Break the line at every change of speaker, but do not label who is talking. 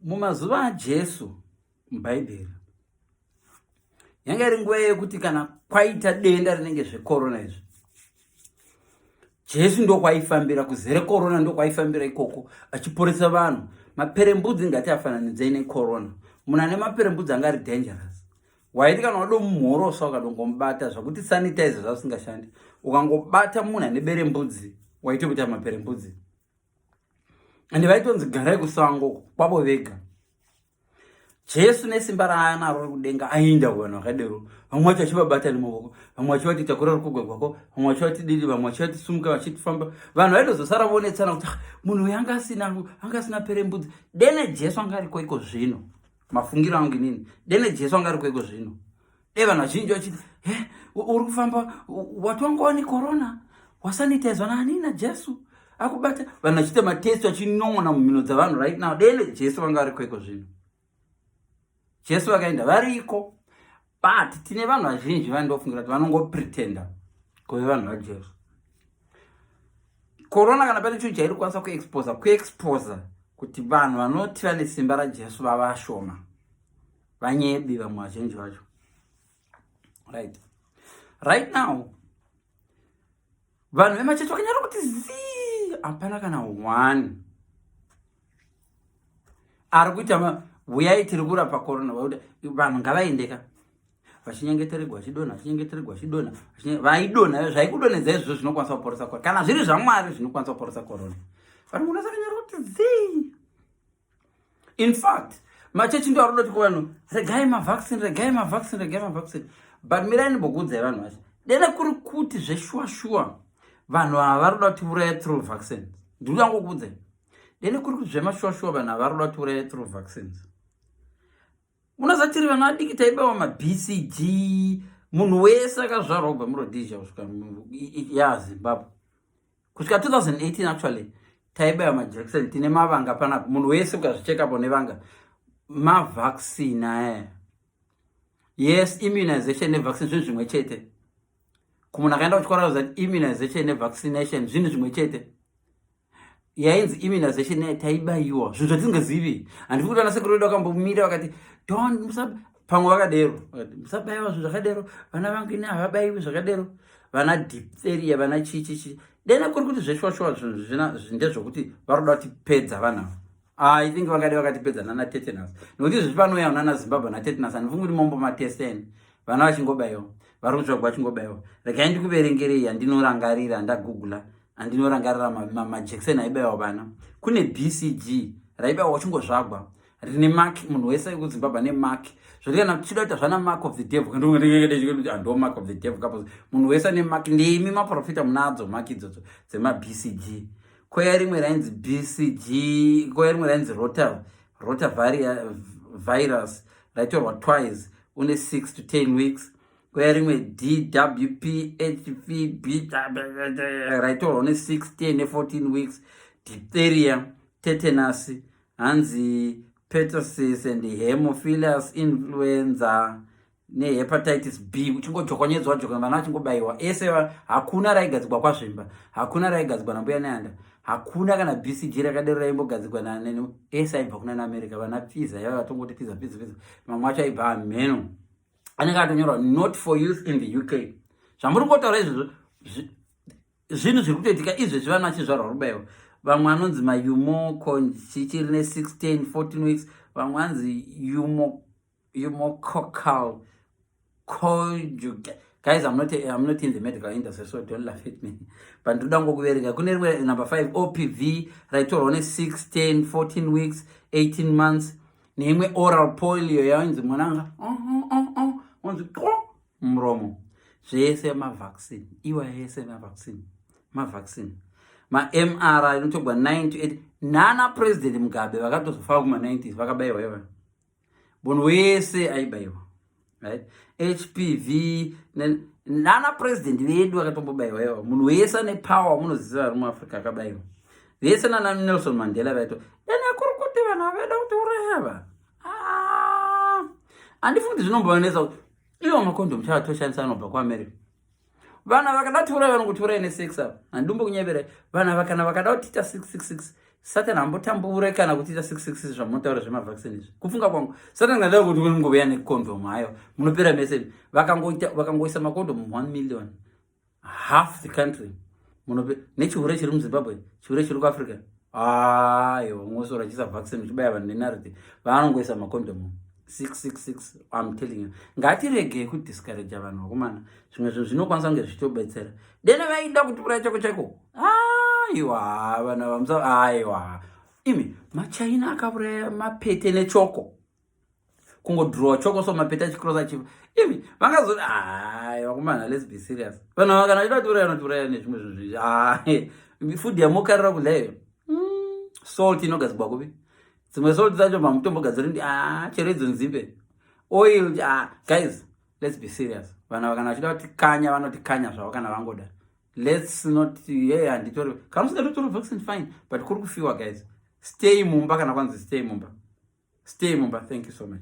Mumazuva aJesu muBhaibheri yanga iri nguva yekuti kana kwaita denda rinenge zvekorona izvi, Jesu ndokwaifambira kuzere korona, ndokwaifambira ikoko achiporesa vanhu. Maperembudzi ngati afananidzei nekorona. Munhu ane maperembudzi anga ari dangerous. Waiti kana wadomumhorosa ukadongomubata zvakuti sanitizer zvasingashandi, ukangobata munhu ane berembudzi waitokuita maperembudzi. Ende vaitonzi garai kusango kwavo vega. Jesu nesimba raanaro rekudenga aienda kuvanhu vakadero, vamwe vacho achivabata nemavoko, vamwe vachivati takura rukugwa gwako, vamwe vachivati didi, vamwe vachivati sumuka, vachifamba. Vanhu vaitozosara vonetsana kuti ah, munhu uyu anga asina anga asina perembudzi. Dene Jesu anga ariko iko zvino, mafungiro angu inini, dene Jesu anga ariko iko zvino, dai vanhu vazhinji vachiti he uri kufamba wati wanga wane corona, wasanitizwa nani naJesu akubata. Vanhu vachiita matest vachinon'ona mumhino dzavanhu right now. Dene Jesu vanga variko iko zvino. Jesu vakaenda variko, but tine vanhu vazhinji vandofungira kuti vanongopretenda kuve vanhu vaJesu. Korona kana pane chinhu chairi kukwanisa kuexposa, kuexposa kuti vanhu vanoti vane simba raJesu vavashoma, vanyebi vamwe vazhinji vacho. Right now vanhu vemachechi vakanyara kuti zii, hapana kana one ari kuita uyai tiri kurapa korona. Vanhu ngavaendeka vachinyengeteregwa, vachidonha, vachinyengeteregwa, vachidonha, vaidonha. Zvaikudonhedza izvozvo zvinokwanisa kuporesa korona kana zviri zvaMwari, zvinokwanisa kuporesa korona. Vanhu munosakanyara kuti zii. In fact, machechi ndo arikuda kuti kuvanhu regai mavaccine, regai mavaccine, regai mavaccine. But mirai ndimbokuudzai vanhu vacho, dene kuri kuti zveshuwa shuwa vanhu ava vari kuda kutiuraya through vaccines. Ndiri kuda ngokuudzai, dene kuri kuti zvemashuwa shuwa vanhu ava vari kuda kutiuraya through vaccines. Unoziva tiri vana vadiki taibawa maBCG. Munhu wese akazvarwa kubva muRhodesia kusvika yaZimbabwe kusvika 2018 actually taibaiwa majekiseni. Tine mavanga panapa, munhu wese ukazvichekapo nevanga mavaccine aya. Yes, immunization nevaccine zvinhu zvimwe chete. Kumunhu akaenda kuchikoro zati immunization nevaccination zvinhu zvimwe chete. Yainzi immunization naye taibaiwa zvinhu zvatisingazivi. Handifi kuti vana sekuru vedu vakambomira vakati don't musa, pamwe vakadero vakati musabaiwa zvinhu zvakadero, vana vangu ini havabaiwi zvakadero, vana diphtheria, vana chichichi. Dena kuri kuti zveshuwa zvinhu ndezvokuti vari kuda kutipedza vanhu ava, I think vangade vakatipedza nana tetanus, nekuti izvezvi panouya nana Zimbabwe na tetanus. Handifungi kuti mombo matesteni vana vachingobaiwa, vari kutsvagwa vachingobaiwa. Regai ndikuverengerei yandinorangarira, ndagugula andinorangarira majekiseni aibaiwa vana. Kune BCG raibaiwa uchingozvagwa, rine mark. Munhu wese kuZimbabwe ane mark, zvoti kana tichida kuita zvana mark of the devil, ndo mark of the devil kapos munhu wese ane mark. Ndimi maprofita munadzo mark idzodzo dzemaBCG. Koya rimwe rainzi BCG, koya rimwe rainzi rota virus raitorwa twice une 6 to 10 weeks. Koya rimwe DWP HPB raitorwa une 6, 10 ne14 weeks. Diphtheria, tetanus, hanzi pertussis and hemophilus influenza nehepatitis B, uchingojokonyedzwa jokonyedzwa, vana vachingobayiwa ese. Hakuna raigadzikwa kwaZvimba, hakuna raigadzikwa nambuya Neanda, hakuna kana BCG rakadero raimbogadzikwa. Ese aibva kuna naAmerica, vana Pfizer yava vatongoti Pfizer, Pfizer, Pfizer. Mamwe acho aibva amheno, anenge atonyorwa "not for use in the UK". Zvamuri kungotaura izvozvo zvinhu zviri kutoitika izvezvi, vana vachizvarwa rubayiwa. Vamwe anonzi mayumoko chichiri ne6, 10, 14 weeks. Vamwe anzi pneumococcal conjugate. Guys, I'm not in the medical industry, so don't laugh at me, but ndoda ngokuverenga. Kune rimwe number 5 OPV raitorwa ne6, 10, 14 weeks, 18 months, neimwe oral polio yainzi mwananga onzi muromo. Zvese mavaccine iwa, yese mavaccine, mavaccine maMR inotogwa 9 to 8. Nana President Mugabe vakatozofa kuma90s vakabayiwa iva. Munhu wese aibayiwa, right? HPV, nana president vedu vakatombobayiwa iva. Munhu wese ane power munoziva vari muAfrica akabayiwa vese, nana Nelson Mandela vaito. Dana kuri kuti vanhu havada kuti urayava, handifungi kuti zvinombovanetsa. Iwo makondomu chavatoshandisa anobva kuAmerica. Vana vakada tiurai, vanongotiurai nesex apa. Handumbo kunyeverai, vanhu ava kana vakada kutiita 666 Satan hambotambure kana kutiita 666 zvamunotaura zvemavaccine izvi. Kufunga kwangu, Satan ngada kuti unongovuya necondom hayo. Munopera mese. Vakangoita vakangoisa macondom 1 million. Half the country. Munope nechihure chiri muZimbabwe, chihure chiri kuAfrica. Ayo, ngosora chisa vaccine chibaya vanhu nenarity. Vanongoisa macondom. 666 I'm telling you. Ngatiregei kudiscourage vanhu vakomana. Zvimwe zvinhu zvinokwanisa kunge zvichitobetsera. Dena vaida kutiuraya chako chako. Aiwa, vana vamusa aiwa. Imi maChina akauraya mapete nechoko. Kungodrowa choko so mapete achikrosa achifa. Imi vangazoti aiwa vakomana let's be serious. Vanhu ava kana vachida kutiuraya vanotiuraya nezvimwe zvinhu. Ah, food yamokarira kudya iyo. Salt inogadzirwa kupi? Dzimwe salt dzacho mamutombogadziri ndi ah chero idzo nzimbe. Oil ah guys, let's be serious. Vanhu ava kana vachida kutikanya vanotikanya zvavo kana vangoda. Let's not yeah handitori kana usingatotori vaccine fine but kuri kufiwa guys. Stay mumba kana kwanzi stay mumba. Stay mumba. Thank you so much.